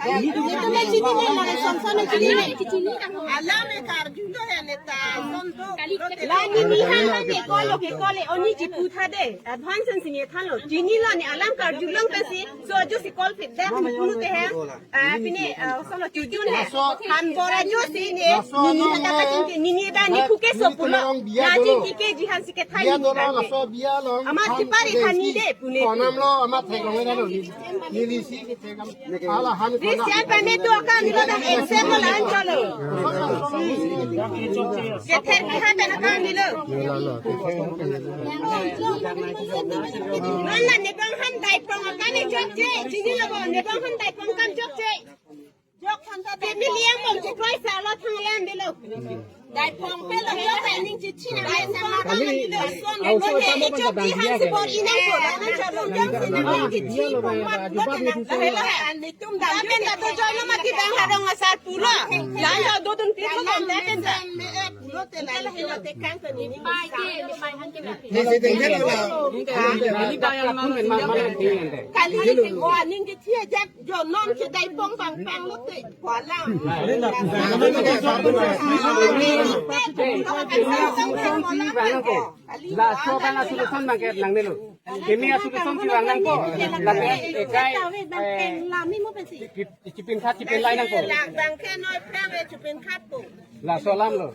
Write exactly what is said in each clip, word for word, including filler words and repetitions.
Netum le chinine, la resolution le chinine. Alam e karjulo ya neta. Son do. La nini han han ke call lo ke call e, oni chipu tha de. Advance si ne thanlo. Chinilo ne alam karjulong pensi. So ajo si call fit de, pulote he. Ah, pine, ah, solo chujun he. Han bor ajo si ne. Nini han kata chinine, nini da ne puke so pulo. Na chinine ke ji han si ke thai. Amat chipari thani de pune. Konam lo, amat theklong eda lo. Neli si ke thekam. Ala han. Christian pame tu akan nilo da exam lo lan cholo. Kether ke han da akan nilo. Non la ne bang han daipong akan ne jokche. Chinilo bo ne bang han daipong kan jokche. Jok han ta family yang bang chekroi salo thang lam bilo. Daipong pe lo yo pe ning chichi na lai sama kan nilo. Son lo ne jok di han si bor inang ko la na cholo. Jok si na bang chichi pong mat lo na. Helo he an nitum dam pen da do join lo mati bang harong asar pulo. Lan lo do dun pi lo kan da pen da. Pulo te la helo te kan ko ni. Pai ke, pai han ke. Ni si deng ke lo la. Kali ni si ko aning ke thia jak jo non ke daipong bang pang lo te. Ko alam. Laso bang asolution bang ke nangnelo. Kimi asolution si bang nangpo. Lapen ekai, eh, chip-, chipin khat chipin lai nangpo. Bang ke noi phrang e chipin khat po. Laso alam lo.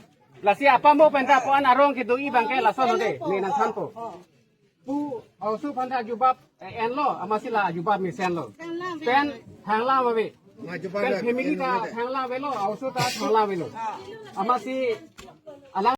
Lasi apamo penta po an arong kedo-i bang ke laso lo de. Ne nangthanpo. Pu Aoso aphan ta jubab, eh, enlo, amatsi la jubab mesenlo. Pen thanglam ave. Pen family ta thanglam avelo, aoso ta thanglam avelo. Amatsi